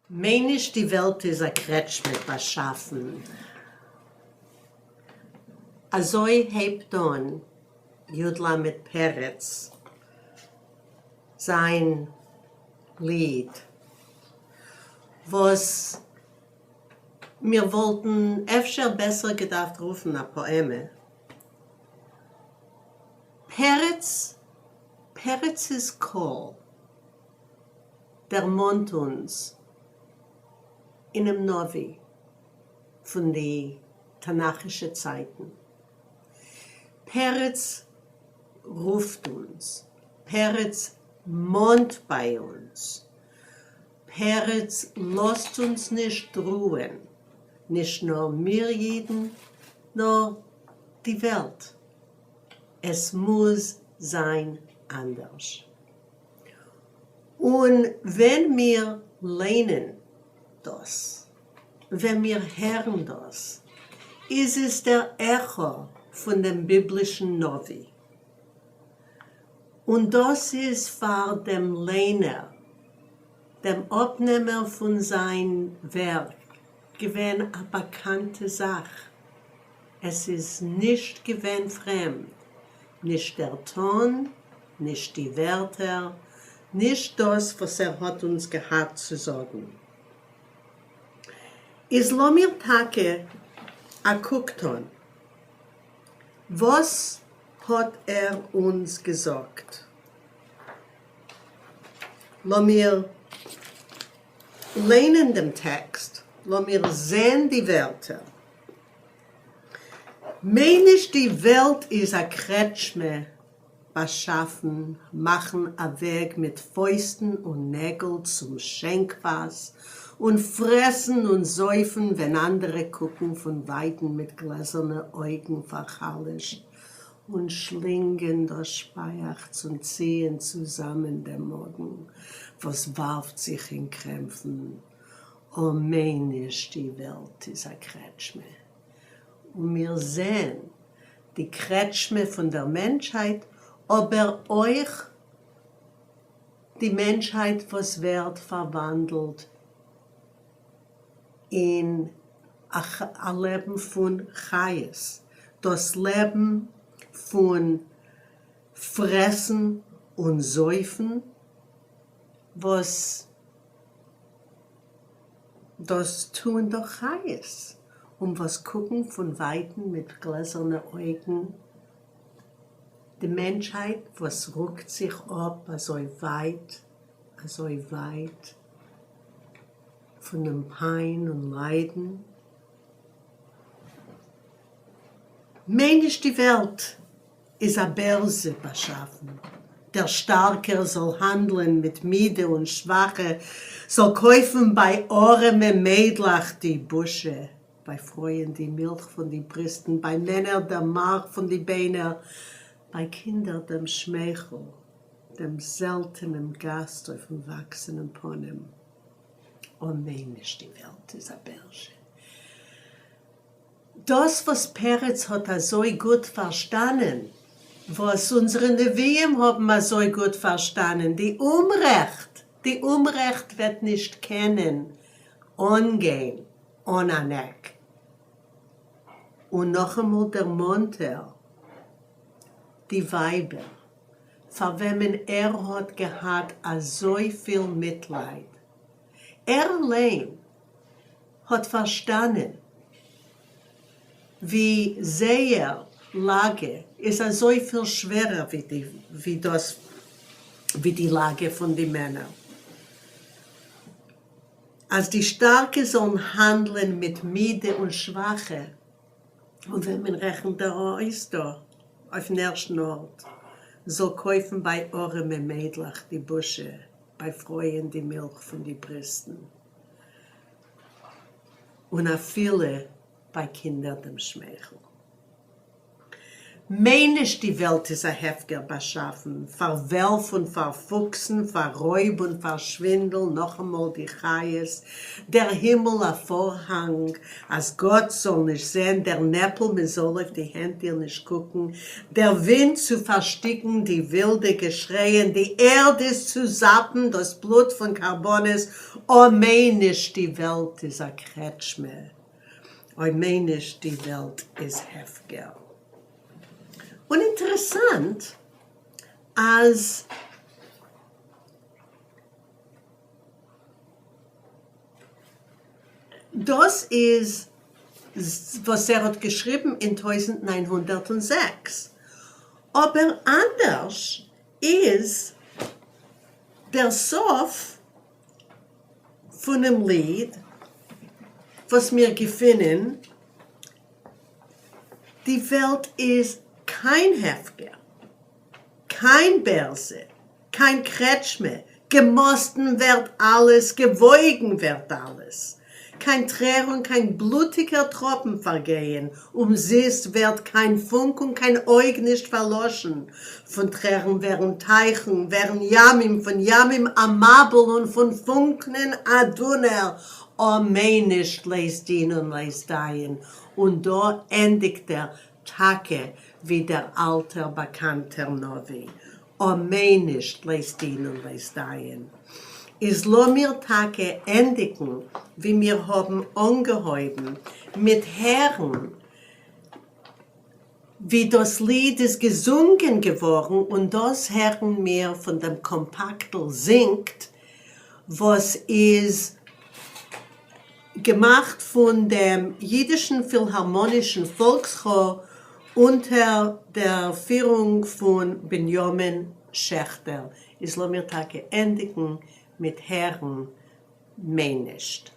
מיין נישט די וועלט איז א קרעטשמע באשאפן. אזוי הייבט אן י ל פרץ זיין ליד וואס מיר וואלטן אפשר בעסער געדארפט רופן א פאעמע. פרץ פרצ'ס קול דערמאנט אונז אינעם נביא פון די תנכישע צייטן. פרץ רופט אונז, פרץ מאנט ביי אונז, פרץ לאזט אונז נישט רוען, נישט נאר מיר אידן, נאר די וועלט. עס מוז זיין אנדערש. און ווען מיר ליינען דאס, ווען מיר הערן דאס, איז עס דער עכא פון דעם ביבלישן נביא. און דאס איז פאר דעם ליינער, דעם אפנעמער פון זיין ווערק, געווען א באקאנטע זאך. עס איז נישט געווען פרעמד, נישט דער טאן, נישט די ווערטער, נישט דאס וואס ער האט אונז געהאט צו זאגן. איז לאמיר טאקע א קוק טאן, וואס האט ער אונז געזאגט? לאמיר ליינען דעם טעקסט, לאמיר זען די ווערטער. מיין נישט די וועלט איז א קרעטשמע באשאפן מאכן א וועג מיט פויסטן און נעגל צום שענק-פאס און פרעסן און זויפן ווען אנדערע קוקן פון ווייטן מיט גלעזערנע אויגן פאר'חלש'ט און שלינגען דאס שפייעכץ און ציען צוזאמען דעם מאגן וואס ווארפט זיך אין קרעמפן אָ, מיין נישט די וועלט איז אַ קרעטשמע. און מיר זעען די קרעטשמע פון דער מענטשהייט, אָבער אויך די מענטשהייט וואָס ווערט פאַרוואַנדלט אין אַ לעבן פון חיות, דאָס לעבן פון פרעסן און זויפן, וואָס דאָס טוען דאָך חיות, און וואָס קוקן פֿון ווײַטן מיט גלעזערנע אויגן. די מענטשהייט, וואָס רוקט זיך אָפּ אַזוי ווײַט, אַזוי ווײַט פֿון דעם פּײַן און ליידן. מיין נישט די וועלט איז א בערזע באשאפן, דער שטארקער זאל האנדלען מיט מידע און שוואכע, זאל קויפן ביי ארעמע מיידלעך די בושה, ביי פרויען די מילך פון די בריסטן, ביי מענער דער מארך פון די ביינער, ביי קינדער דעם שמייכל, דעם זעלטענעם גאסט אויפן וואקסענעם פנים. אוי מיין נישט די וועלט איז א בערזע. דאס וואס פרץ האט אזוי גוט פארשטאנען, וואס אונזערע נביאים האבן אזוי גוט פארשטאנען, די אומרעכט, די אומרעכט וועט נישט קענען אנגיין אן אן עק. און נאכאמאל דערמאנט ער די ווייבער, פאר וועמען ער האט געהאט אזויפיל מיטלייד. ער אליין האט פארשטאנען ווי זייער לאגע איז אזויפיל שווערער ווי דאס ווי די לאגע פון די מענער, אז די שטארקע זאלן האנדלען מיט מידע און שוואכע, און וועמען רעכנט ער אויס דא אויפן ערשטן ארט, זאל קויפן ביי ארעמע מיידלעך די בושה, ביי פרויען די מילך פון די בריסטן. און אפילו ביי קינדער דעם שמייכל. מיין נישט די וועלט איז א הפקר באשאפן פאר וועלף און פאר פוקסן פאר רויב און פאר שווינדל נאכאמאל די חיות דער הימל א פארהאנג אז גאט זאל נישט זען דער נעפל מען זאל אויף די הענט דיר נישט קוקן דער ווינט צו פארשטיקן די ווילדע געשרייען די ערד איז צו זאפן דאס בלוט פון קרבנות אוי מיין נישט די וועלט איז א קרעטשמע. אוי מיין נישט די וועלט איז הפקר. און אינטערעסאנט אז דאס איז וואס ער האט געשריבן אין 1906, אבער אנדערש איז דער סוף פונעם ליד וואס מיר געפינען, די וועלט איז קיין הפקר, קיין בערזע, קיין קרעטשמע, געמאסטן ווערט אלעס, געוואויגן ווערט אלעס, קיין טרער און קיין בלוטיגער טראפן פארגייען אומזיסט ווערט קיין פונק און קיין אויג נישט פארלאשן, פון טרערן ווערן טייכן, ווערן ימים, פון ימים א מבול און פון פונקנען א דונער, אָ מיין נישט לית דין און לית דיין, און דא ענדיגט ער טאקע ווי דער אלטער באקאנטער נביא, אָ מיין נישט לית דין און לית דיין. איז לאמיר טאקע ענדיגן ווי מיר האבן אנגעהויבן, מיט הערן ווי דאס ליד איז געזונגען געווארן, און דאס הערן מיר פון דעם קאמפאקטל זינגט וואס איז געמאכט פון דעם יידישן פילהארמאנישן פאלקסכאר אונטער דער פירונג פון בנימין שעכטער. איז לאמיר טאקע ענדיגן מיט הערן מיין נישט.